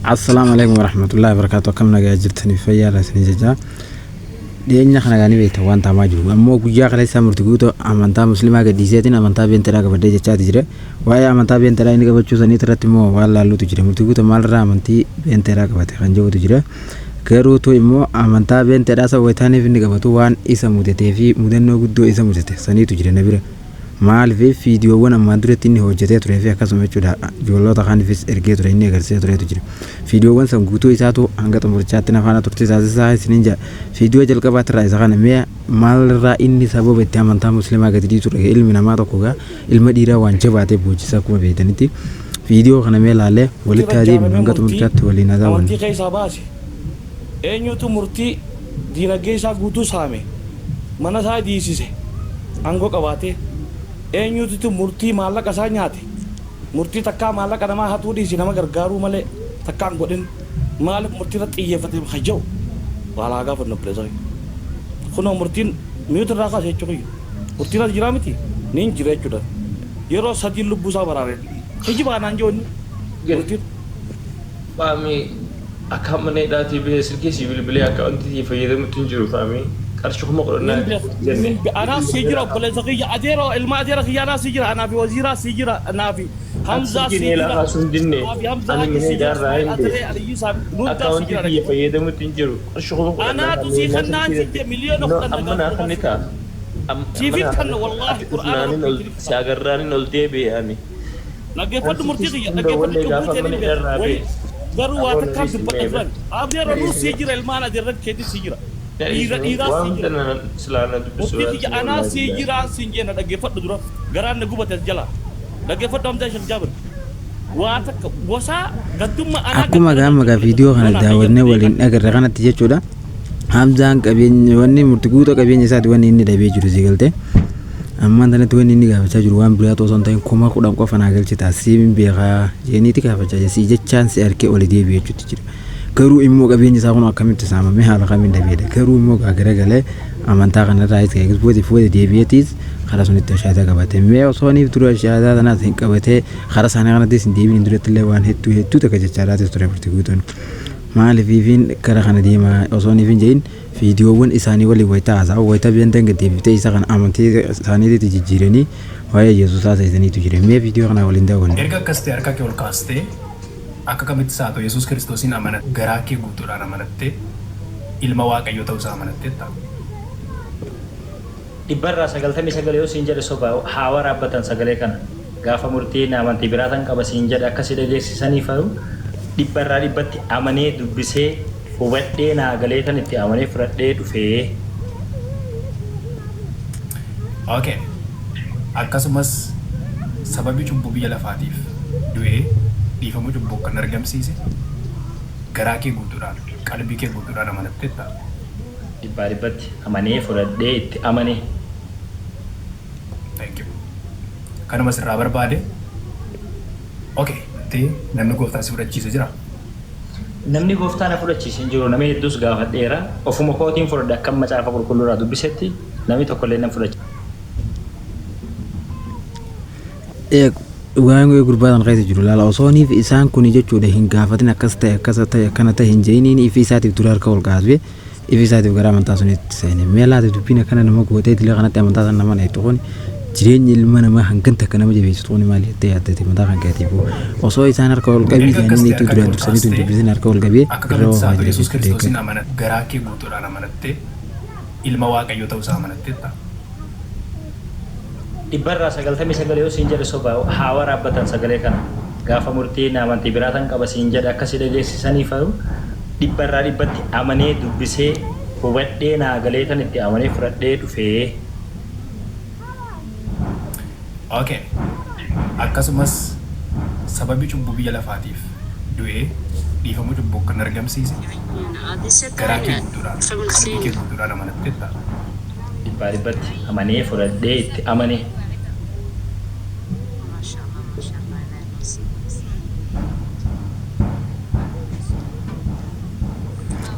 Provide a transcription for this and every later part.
Assalaamu alaikum warahmatullahi wabarakatuh. Akkam nagaa jirtanii fayyaadha isinii jecha. Dhiyeenya kana gaanii beektan waan taamaa jiru. Ammoo guyyaa kaleessaa murti guutuu amantaa musliimaa gadhiiseetiin amantaa beenteedhaa qabadhee jechaati jira. Waa'ee amantaa beenteedhaa inni qabachuu saniit irratti immoo waan laalluutu jira. Murti guutuu maalirraa amantii beenteedhaa qabate kan jedhutu jira. Garuutu immoo amantaa beenteedhaa san wayitaaniif inni qabatu waan isa mudatee fi mudannoo guddoo isa mudate saniitu jira na bira. Maaliif viidiyoowwan ammaan duratti inni hojjetee turee fi akkasuma jechuudha ijoollota kaaniifis ergee ture inni agarsiisee turetu jira. Viidiyoowwan san guutuu isaatu hanga xumurichaatti na faana turtii taasisaa isiniin jedha. Viidiyoo jalqabaatirraa isa kana mee maalirraa inni sababa itti amantaa musliimaa gadi dhiisu dhage ilmi namaa tokko gaa ilma dhiiraa waan jabaatee boojisa akkuma beektanitti. Viidiyoo kana mee laallee walitti Murtiirra haa deebinu ijaaramee hanga murtii xumurichaatti waliin haa daawwannu. amantii keessaa baase. Eenyutu murtii diinagdee isaa guutuu saame, mana isaa diiysise, aangoo qabaatee? Eenyututu murtii maallaqa isaa nyaate, murtii takkaa maallaqa namaa hatuu dhiisi nama gargaaruu malee takkaa hin godhin, maaliif murtii irratti xiyyeeffate ka ja'u waal haa gaafannu obboleessa kiyya. Kunoo murtiin mute irraa kaase jechuu kiyya. Murtiin as jiraa miti? Niin jira jechuudha. Yeroo sadiin lubbuu isaa baraare. Kijibaa naan ja'u inni. Murtiin. Faamii akka mana hidhaatii bahee silkii sii bilbilee akkaawuntii tiyya fayyadamutti hin jiru faamii qarshii 10,000 naa Nin beeka ergi jenne. nin be anaa sii jira obboleessa kiyya adeero ilma adeera kiyya anaa sii jira anaa fi waziiraa sii jira anaa fi Ati hamzaa silkii sii neelaa jira kaasuu hin dinne anaa fi hamzaa ani haji mana sii jira hidhaarraa ismaa'il hin bee adiree aliyyii saami nu hundaa sii akkaawuntii jira tiyya dhaggeeffadhu. fayyadamutti hin jiru qarshii 10,000 naa Anaatu kanni sii naa kannaan silkii siin jee miliyoona no 10 na amma naa gaafadhu kanni bas. taa amma Siifin naa kanna kanni wallaahi ati qur'aana dhufnaanin ol rabbiitiin si agarraanin ol deebi'e ani. An Dhaggeeffadhu murtii silkii kiyya sitti hin dhaggeeffadhu dawwallee cubbuu gaafa tee mana nin beeka hidhaarraa wayi bee garuu waa aboo na takkaan dhiisi dubbadha mee duran adeero nuu dhiisi sii jira ilmaan adeerran keetis sii jira na dhiira dhiisi dhiiraa waan sii hunda jira na silaa na dubbisuu murtii kiyya yaatti anaa wallaahi sii billaahi. jiraan siin jee na dhaggeeffadhu dura garaan na gubate as jalaa dhaggeeffadhu Hamzaa Sheekh Jaabir waa takka gosaa gaddumma anaa Akkuma gad gaama garagalche gaa obboleessa viidiyoo kana yoo naa daawwannee hayyamte waliin beekadhu. agarre kanatti jechuudha. Hamzaan qabeenya wanni murti guutuu qabeenya isaati wanni inni dhabee jiru si galtee. Ammaan tanatti wanni inni gaafachaa jiru waan biraa osoo hin ta'in 10,000 qofa naa galchita siin beekaa jeeniiti gaafachaa jira. Si jechaan si arkee oli deebi'e jechuutti jira. Garuu immoo qabeenyi isaa kun akkamitti saamame haala kamiin dhabeedha. Garuu immoo gaa garagalee amantaa kanarraa isa eegus booda booda deebi'eetiis karaa sunitti ashaadaa qabate. Mee osoo niif dura ashaadaa tanaas hin qabatee karaa isaanii kanattis hin deebiin duratti illee waan hedduu hedduu takka jechaadhaatis ture murti guutuun. Maaliifiin gara kana deema osoo niif hin jedhin Viidiyoowwan isaanii waliin wayita haasa'an, wayita beentan gad deebiftee isa kana amantii isaaniititti jijjiiranii waa'ee Yesuus haasa'isaniitu jira. Mee viidiyoo kana waliin daawwanna. Erga akkas ta'e harka kee ol kaastee akka kamittis haa ta'u Yesuus Kiristoosiin amanattee garaa kee guutuudhaan amanattee ilma Waaqayyoo ta'uu isaa amanatteettaa? Dhibbarraa 99 yoo siin jedhe soba haa waraabbatan sagalee kana. Gaafa murtiin amantii biraatan qaba siin jedhe akka si dhageessisaniifayu dhibbarraa dhibbatti amanee dubbisee hubadhee naa galeetan itti amanee fudhadhee dhufee. Ok. Akkasumas sababii cubbuu biyya lafaatiif du'ee dhiifamuu cubbuu kan argamsiise garaa kee guutuudhaan, qalbii kee guutuudhaan amanatteettaa? Dhibbaa dhibbatti amanee fudhadhee itti amane. Thank you. Kanuma sirraa barbaade. Ok jettee namni gooftaa si fudhachiise jira? Namni gooftaa na fudhachiise hin jiru. Nama hedduus gaafadheera. Ofuma kootiin fudhadhe akkan macaafa qulqulluu irraa dubbisetti namni tokko illee na fudhachiise. Dhugaan gurbaa sana keessa jiru laala osooniif isaan kuni jechuudha hin gaafatin akkas ta'e akkas ta'e akkana ta'e hin je'iniin ifii isaatiif dura harka ol kaasee ifii isaatiif gara amantaa sunitti seene mee laata dubbiin akkana nama gootee dila kanatti amantaa sana nama dheettu kun jireenyi ilma namaa hangan takka nama jabeessitu kun maali jettee yaaddate mataa kan keetiifu osoo isaan harka ol qabii Erga akkas jedhanii ta'e itti harka kee duraan ol dursanii tun kaastee dubbisin harka ol qabee akka irra kamittis oofaa haa ta'u jira Yesuus jechuudha Kiristoosiin eeggatu. amanattee garaa kee guutuudhaan amanattee ilma Waaqayyoo ta'uu isaa amanatteettaa? Dhibbarraa 99 yoo siin jedhe soba haa waraabbatan sagalee kana. Gaafa murtiin amantii biraatan qaba siin jedhe akka si dhageessisaniifayu dhibbarraa dhibbatti amanee dubbisee hubadhee naa galeetan itti amanee fudhadhee dhufee. Ok. Akkasumas sababii cubbuu biyya lafaatiif du'ee dhiifamuu cubbuu kan argamsiise garaa kee guutuudhaan, qalbii kee guutuudhaan amanatteettaa? Dhibbaa dhibbatti amanee fudhadhee itti amane.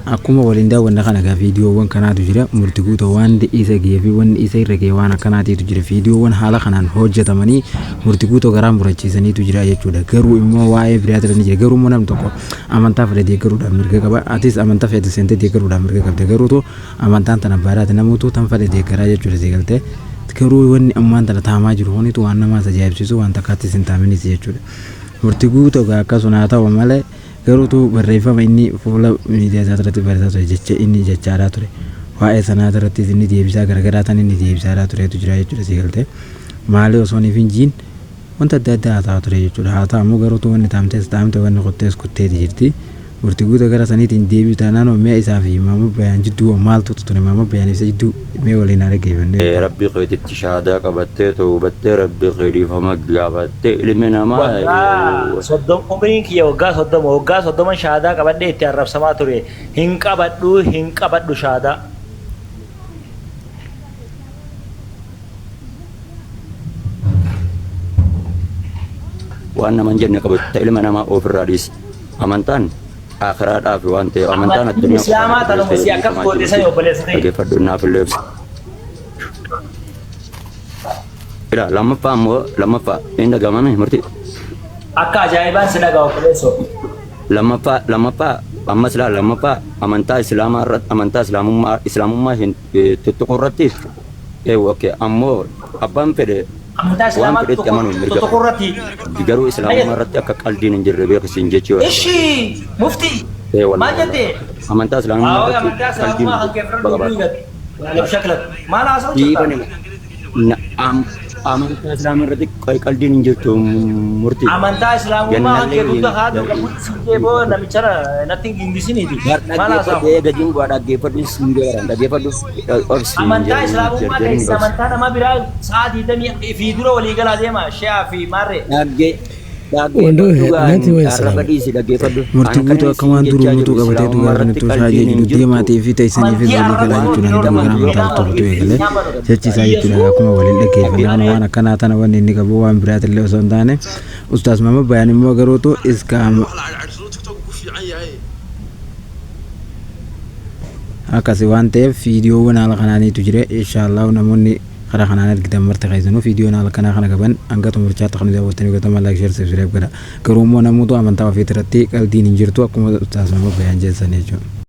Akkuma waliin daawwanna kana egaa viidiyoowwan kanaatu jira. Murti guutuu wanti isa gahee fi wanni isa irra gahe waan akkanaatiitu jira. Viidiyoowwan haala kanaan hojjetamanii murti guutuu garaa murachiisaniitu jira jechuudha. Garuu immoo waa'ee biraati ni jira. Garuu immoo namni tokko amantaa fedhe deeggaruudhaaf mirga qaba. Atis amantaa fedhe seentee deeggaruudhaaf mirga qabda. Garuutu amantaan tana baaraati namuutu tan fedhe deeggaraa jechuudha seegaltee. Garuu wanni ammaan tana taamaa jiru kunitu waan namaas ajaa'ibsiisu waan takkaattis hin taaminis jechuudha. Murti guutuu egaa akkasuma haa ta'u malee garuutu barreeffama inni fuula miidiyaa isaa irratti barreessaa ture jecha inni jechaadhaa ture. Waa'ee sanaa irrattis inni deebisaa garagaraa tan inni deebisaadhaa turetu jira jechuudha si galtee. Maalii osoo hin jiin wanta adda addaa haa ta'aa ture jechuudha. Haa ta'u ammoo garuutu wanni taamtees taamte wanni kuttees kutteeti jirti. Murti guutuu gara saniitiin deebi'u taanaan mee isaa fi Maamud Bayaan jidduu maaltu ture Maamud Bayaan ibsa jidduu mee waliin haa dhaggeeffannu. Rabbii keetitti shahaadaa qabattee tawbattee Rabbii kee dhiifama gaafattee ilmi namaa Waggaa 30 umriin kiyya waggaa 30 waggaa 30 shahaadaa qabadhee itti arrabsamaa ture hin qabadhu hin qabadhu shahaadaa. Waan nama hin jenne qabatu ilma namaa ofirraa dhiisi. Amantaan aakhiraadhaaf waan ta'eef amantaan Amantiin addunyaa Islaamaa qofaaf tanuma si akkas fayyadamaa goote jiru sani obboleessa ta'e. dhaggeeffadhu naaf illee ibsa. Ila lammaffaa immoo lammaffaa inni dhagahamame murtii. Akka ajaa'ibaan si dhaga'a obboleessoo. Lammaffaa lammaffaa ammas laa lammaffaa amantaa islaamaa irratti amantaa islaamummaa islaamummaa hin tuttuquu irratti okay ammoo abbaan fedhe Amantaa waan Islaamaa fedhetti amanuun mirga tuttuquu qaba. irratti. Garuu islaamummaa irratti akka qaldiin hin jirre beeksisin jechuu barbaada. Ishi mufti Ee maal wallahi jette? amantaa islaamummaa Haa irratti amantaa qaldiin Islaamummaa kan kee fira bakka dubbii baata. gate. Maaliif shaklak? Maal haasa'u jirta? Dhiibani amantaa islaamaa irratti qaldiin hin jirtu murtii. Amantaa Islaamummaa kan kee Gannallee guddaa haadhu qabutti siin kee boo namicha natti hin gingisiniiti. Maal haasa'u? Dhaggeeffadhu gajiin bu'aa dhaggeeffadhu siin jedhan dhaggeeffadhu obsi Amantaa Islaamummaa jarjariin keessa obsi. amantaa nama biraa sa'a 20 fi dura walii galaa deema she'aa fi maarree. Dhagge Wandoo dhaggeeffadhu natti wayi arraba salaam. dhiisi dhaggeeffadhu. Murti An kan guutuu akka siin waan duruu jechaa mutuu jiru qabatee islaamummaa dhugaa irratti kanattuu shaajee qaldiin hin jiru jirtu. deemaatii fi teessaniifis Amantii walii galaa arraba jechuudha. yeroo Nama gara amantaa toltu eegale jechi isaa jechuudha akkuma waliin dhaggeeffanne kana waan akkanaa tana wanni inni qabu waan biraatillee osoo hin taane ustaas Maamad Bayaan immoo garuutu iskaama akkasi waan ta'eef viidiyoowwan haala kanaaniitu jira. Inshaallah namoonni karaa kanaan argitan marti keessanuu viidiyoon haala kanaa kana qaban hanga xumurichaatti kan daawwattanii godhama like share subscribe godha. Garuu immoo namoota amantaa ofiitti irratti qaldiin hin jirtu akkuma ustaas Maamad Bayaan jeessan jechuudha.